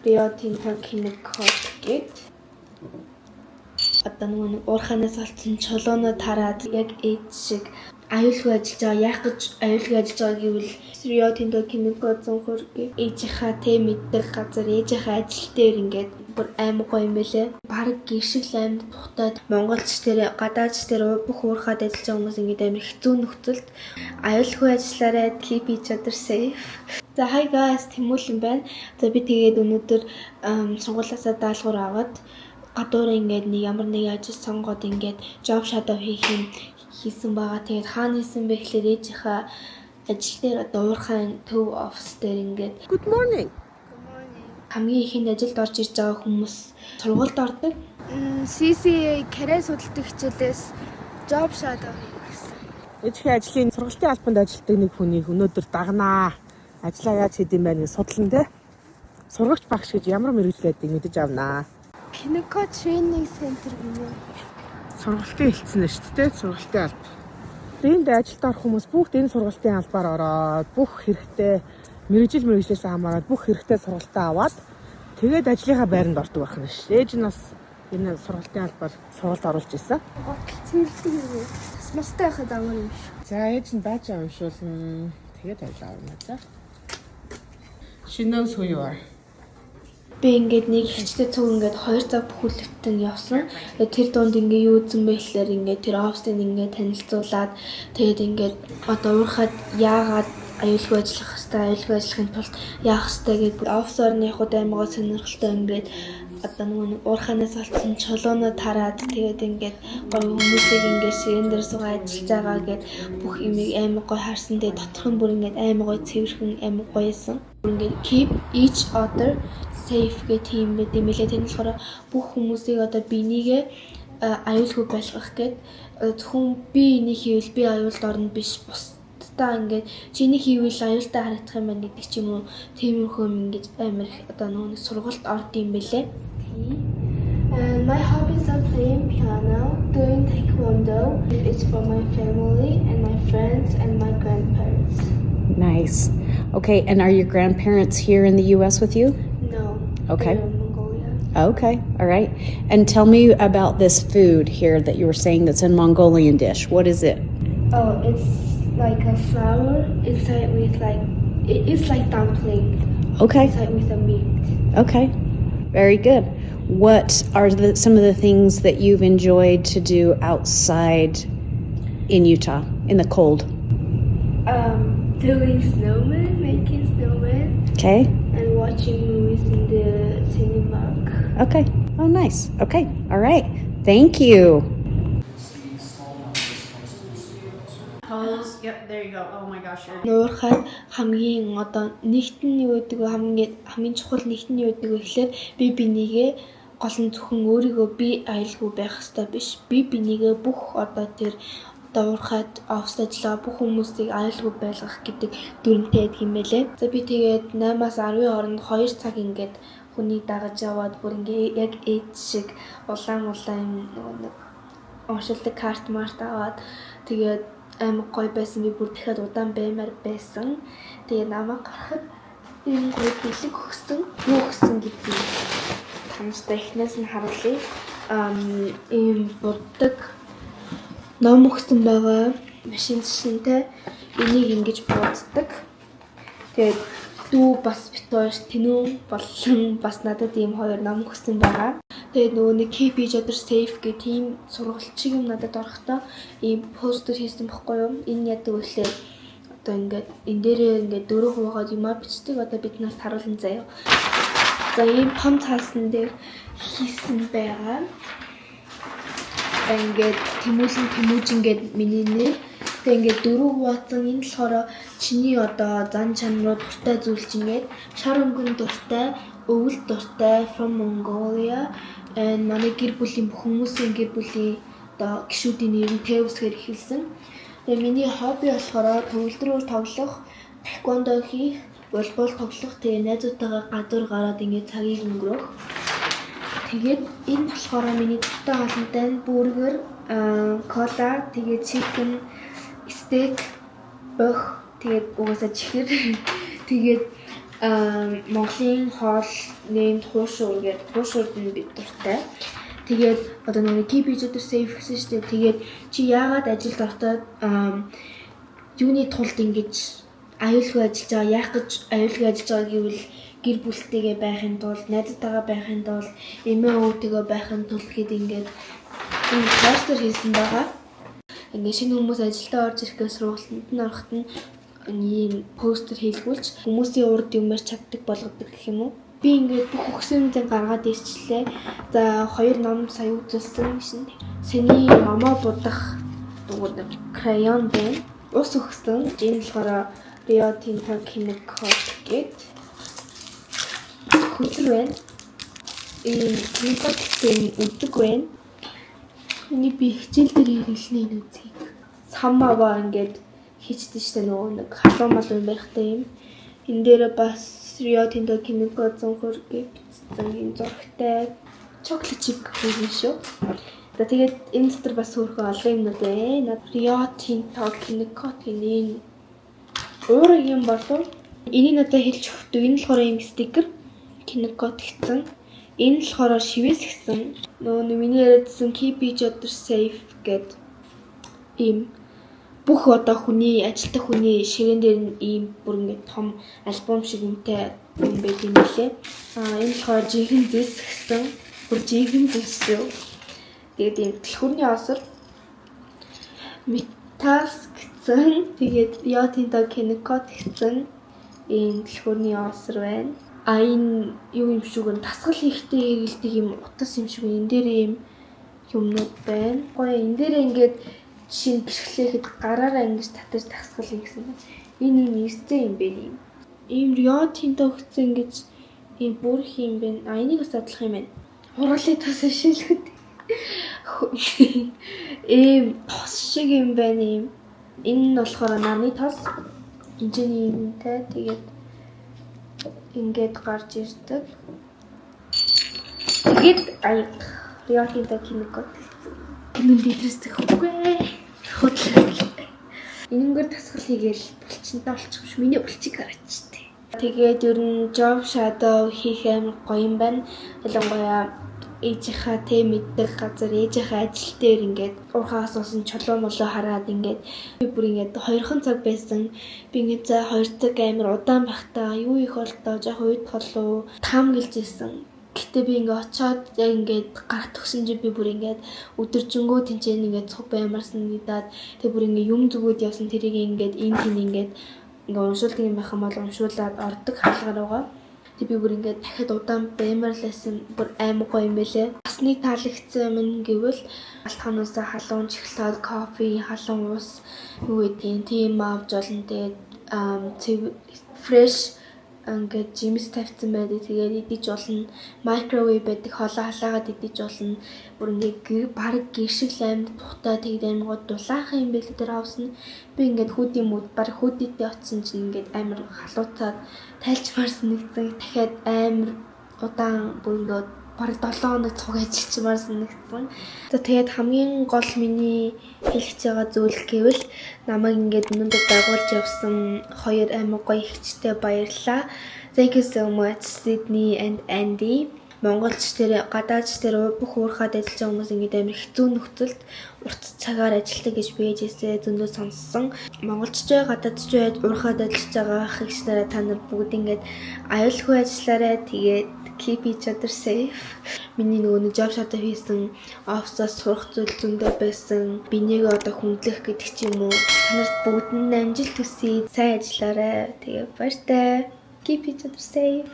Rio Tinto Kennecott гээд одоо нөгөө нэг уурханаас олцсон чулуунууд хараад яг ээж шиг аюулгүй ажиллаж байгаа. Яах гэж аюулгүй ажиллаж байгаа гэвэл Rio Tinto Kennecott 120 ээжийнхаа тэ мэддэг газар, ээжийнхаа ажил дээр ингээд бүр амар гоё юм байлээ. Бараг гэршил амьд тухтай Монголч тэр, гадаадч тэр, бүх уурхаад ажиллаж байгаа хүмүүс ингээд амар хэцүү нөхцөлд аюулгүй ажиллаарай. Keep each other safe. За, hi guys, Тэмүүлэн байна. За, би тэгээд өнөөдөр сургуулиасаа даалгавар аваад гадуур ингээд нэг ямар нэг ажил сонгоод ингээд job shadow хийх юм хийсэн байгаа. Тэгээд хаана хийсэн бэ гэхлээр ээжийнхаа ажил дээр, одоо уурхайн төв офис дээр ингээд. Good morning. Хамгийн ихэнд ажилд орж ирж байгаа хүмүүс сургуульд ордог. CCA карьер судалдаг хичээлээс job shadow хийх гэсэн. Ээжийн ажлын сургалтын албанд ажилладаг нэг хүнийг өнөөдөр дагнаа. Ажлаа яаж хийдэм бэ гэж судлан те. Сургагч багш гэж ямар мэргэжил байдгийг мэдэж авнаа. Kennecott Training Center гинэ. Сургалтын хэлсэн нь шүү дээ, сургалтын алба. Энд ажилд орох хүмүүс бүгд энэ сургалтын албаар ороод бүх хэрэгтэй мэргэжил мэргэжлээс хамаарат бүх хэрэгтэй сургалтаа аваад тэгээд ажлынхаа байранд ордог байх нь шүү. Ээж нь бас энэ сургалтын албаар сургалт оруулж ирсэн. Гутал цэвэрлдэг юм. Тасмастай байхад амар юм шиг. За, ээж нь badge уншуулна. Тэгээд ажиллаа авна, за. She knows who you are. Би ингээд нэг ихчтэй цуг ингээд 2 цаг бүхэлдэн явсан. Тэгээд тэр дунд ингээд юу үзэн бэ гэхлээр ингээд тэр офисыг ингээд танилцуулаад, тэгээд ингээд одоо уурхад яагаад аюулгүй ажиллах хэвээр, аюулгүй ажиллахын тулд яах хэвээр гээд офисоор нь явхад аймгаа сонирхолтой, ингээд одоо нөгөө нэг уурханаас олцсон чулуунууд хараад, тэгээд ингээд гоё хүмүүсийг ингээд ширээн дээр суугаа ажиллаж байгаа гээд бүх юмыг амар гоё харсан. Тэгээд доторх нь бүр ингээд амар гоё цэвэрхэн, амар гоё байсан. Бүр ингээд keep each other safe гэх тийм байт юм лээ. Тэр нь болохоор бүх хүмүүсийг одоо бинийгээ аюулгүй байлгах гээд, зөвхөн би энийг хийвэл би аюулд орно биш, бусдаа ингээд чиний хийвэл аюултай харагдах юм байна гэдэг ч юм уу, тиймэрхүү юм ингэж амар их одоо нөгөө нэг сургалт орд юм бэлээ. And my hobbies are playing piano, doing taekwondo. It's for my family and my friends and my grandparents. Nice. Okay, and are your grandparents here in the US with you? No. Okay. They're in Mongolia. Okay, all right. And tell me about this food here that you were saying that's a Mongolian dish. What is it? Oh, it's like a flour inside with like it's like dumpling inside with a meat. Okay. Very good. What are some of the things that you've enjoyed to do outside in Utah in the cold? Doing snowman, making snowman, and watching movies in the cinema. Okay. Oh, nice. Okay. All right. Thank you. Pose. Yep, there you go. Oh my gosh, you're Уурхаад хамгийн одоо нэгт нь юу гэдэг вэ, хамгийн хамгийн чухал нэгт нь юу гэдэг вэ гэхлээр би бинийгээ гол нь зөвхөн өөрийгөө би аюулгүй байх ёстой биш. Би бинийгээ бүх одоо тэр одоо уурхаад офис ажиллаа бүх хүмүүсийг аюулгүй байлгах гэдэг дүрмтэй байдаг юм байлээ. За, би тэгээд 8-аас 10-ын хооронд 2 цаг ингээд хүнийг дагаж яваад бүр ингээ яг ээж шиг улаан улаан юм нөгөө нэг уншилдаг карт март аваад, тэгээд амар гоё байсан. Би бүр дахиад удаан баймаар байсан. Тэгээд намайг гарахад ийм гоё бэлэг өгсөн. Юу өгсөн гэдгийг та нартай эхнээс нь харуулъя. Ийм буддаг ном өгсөн байгаа. Машин шинтэй. Энийг ингэж бууддаг. Тэгээд дүү бас бит хоёр тэнүү болон бас надад ийм хоёр ном өгсөн байгаа. Тэгээд нөгөө нэг keep each other safe гэх тийм сургалт чиг юм надад орохдоо ийм постэр хийсэн бохгүй юу? Энэ яадаг вэ гэхлээр одоо ингээд энэ дээрээ ингээд дөрөв хуваагаад юмаа бичдэг. Одоо бид нарт харуулсан заяа. За, ийм том цаасан дээр хийсэн байгаа. Ингээд Тэмүүлэн Тэмүүжин гээд миний нэр. Тэгээ ингээд дөрөв хуваацсан, энэ болохоор чиний одоо зан чанаруу, дуртай зүйл чинь гээд шар өнгөн дуртай, өвөл дуртай, from Mongolia and манай гэр бүлийн, бүх хүмүүсийн гэр бүлийн одоо гишүүдийн нэр нь Т үсгээр эхэлсэн. Тэгээ миний хобби болохоор төгөлдрөөр тоглох, таэквондо хийх, волейбол тоглох, тэгээ найзуудтайгаа гадуур гараад ингээд цагийг өнгөрөөх. Тэгээд энэ болохоор миний дуртай хоолнтой нь бургер, кола, тэгээд chicken, steak, бох, тэгээд угаасаа чихэр. Тэгээд Монголын хоол named хуушуур гэдэг хуушуурд нь би дуртай. Тэгээд одоо нэг keep each other safe гэсэн шүү дээ. Тэгээд чи яагаад ажилд орохдоо юуны тулд ингэж аюулгүй ажиллаж байгаа, яах гэж аюулгүй ажиллаж байгаа гэвэл гэр бүлтэйгээ байхын тулд, найзтайгаа байхын тулд, эмээ өвтэйгээ байхын тулд гээд ингээд энэ постэр хийсэн байгаа. Ингээд шинэ хүмүүс ажилдаа орж ирэхээс сургалтанд нь ороход нь ийм постэр хийлгүүлж хүмүүсийн урд юмар чаддаг болгодог гэх юм уу. Би ингээд бүх өгсөн юмыг гаргаад ирчлээ. За, хоёр ном сая үзүүлсэн шин. Сэний номоо будах нөгөө нэг crayon байна. Ус өгсөн. Энэ болохоор Rio Tinto Kennecott гээд хөзөр байна. Ийм Kennecott гэсэн үдэг байна. Энийг би хичээл дээр хэрэглэнэ, энэ үдгийг. Сам аваа ингээд хийчихдээ штэ, нөгөө нэг халуун малуун барихтай юм. Энэ дээр бас Rio Tinto Kennecott 120 гэж бичсэн юм зурагтай chocolate chip гэх юм шүү. За, тэгээд энэ дотор бас хөөрхөн олон юмнууд байна. Rio Tinto Kennecott энэ уурыг юм болов. Энийг надад хэлж өгдөг. Энэ болохоор юм стикер Kennecott гэсэн. Энэ болохоор шивээс гэсэн. Нөгөө нэг миний яриадсан keep each other safe гэд ийм бүх одоо хүний ажилтах хүний ширээн дээр нь ийм бүр ингээд том альбом шиг юмтай юм байт юм лээ. Аа, энэ болохоор жинхэнэ зэс гэсэн. Бүр жинхэнэ зэс шүү. Тэгээд ийм түлхүүрний осор Metals гэсэн. Тэгээд Rio Tinto Kennecott гэсэн ийм түлхүүрний осор байна. А, энэ юу юм шиг вэ? Дасгал хийхдээ хэрэглэдэг юм утас юм шиг. Энэ дээр ийм юмнууд байна. Гоё, энэ дээр ингээд жишээ нь бишгэлээхэд гараараа ингэж татаж дасгал хийх гэсэн байна. Энэ юм эрзээ юм бэ юм. Ийм Rio Tinto гэсэн ингэж ийм бүрх юм байна. А, энийг бас задлах юм байна. Хурлын тос шилүүд. Ийм тос шиг юм байна ийм. Энэ нь болохоор нарны тос. Энд чинь юмтай. Тэгээд ингээд гарч ирдэг. Тэгээд аяг Rio Tinto Kennecott гэсэн. Энэ дээдрээс зэхгүй. Худлаа. Энэнгээр дасгал хийгээл булчинтай болчих юм шиг. Миний булчиг хараач тээ. Тэгээд ер нь job shadow хийх амар гоё юм байна. Ялангуяа ээжийнхаа тэ мэддэг газар, ээжийнхаа ажил дээр ингээд уурхаас уусан чулуу молоо хараад ингээд би бүр ингээд 2хан цаг байсан. Би ингээд за 2 цаг амар удаан байхдаа юу их болдоо, жоох үед болов таамаглаж исэн. Гэтэ би ингээ очиод яг ингээд гарах төгсөн чи би бүр ингээд өдөржингөө тэнцэн ингээд цуг баймар санагдаад, тэг бүр ингээ юм зүгүүд явсан, тэрийг ингээд энэ тэн ингээд ингээ уншуулдаг юм байх юм бол уншуулад ордог хаалга руугаа. Тэг би бүр ингээд дахиад удаан баймар л байсан, бүр амар гоё юм байлээ. Бас нэг таалагдсан юм гэвэл алтхаанаас халуун шоколад, кофе, халуун ус юу гэдгийг тийм авч болно. Тэгээд fresh ингээд жимс тавьсан байдаг. Тэгээд идэж болно. Microwave байдаг. Хоолоо халаагаад идэж болно. Бүр ингээд бараг гэр шиг л амьд тухтай, тэгээд амар гоо дулаахан юм байлээ тэр house нь. Би ингээд хүүдийн мөд бараг хүүдийдээ очсон чинь ингээд амар халууцаад тайлчмаар санагдсан. Дахиад амар удаан бүр ингээд бараг 7 хоног цуг ажиллачмаар санагдсан. За, тэгээд хамгийн гол миний хэлэх байгаа зүйл гэвэл намайг ингээд өнөөдөр дагуулж явсан хоёр амар гоё эгчтэй баярлалаа. Thank you so much, Sydney and Andy. Монголч тэр гадаадч тэр бүх уурхаад ажиллаж байгаа хүмүүс ингээд амар хэцүү нөхцөлд урт цагаар ажилладаг гэж би ээжээсээ зөндөө сонссон. Монголч ч гадаадч байж уурхаад ажиллаж байгаа ах эгч нараа, та нар бүгд ингээд аюулгүй ажиллаарай. Тэгээд keep each other safe. Миний нөгөө нэг job shadow хийсэн офисоос сурах зүйл зөндөө байсан. Бинийг одоо хүндлэх гэдэг ч юм уу. Та нарт бүгд нь амжилт хүсье. Сайн ажиллаарай. Тэгээ баяртай. Keep each other safe.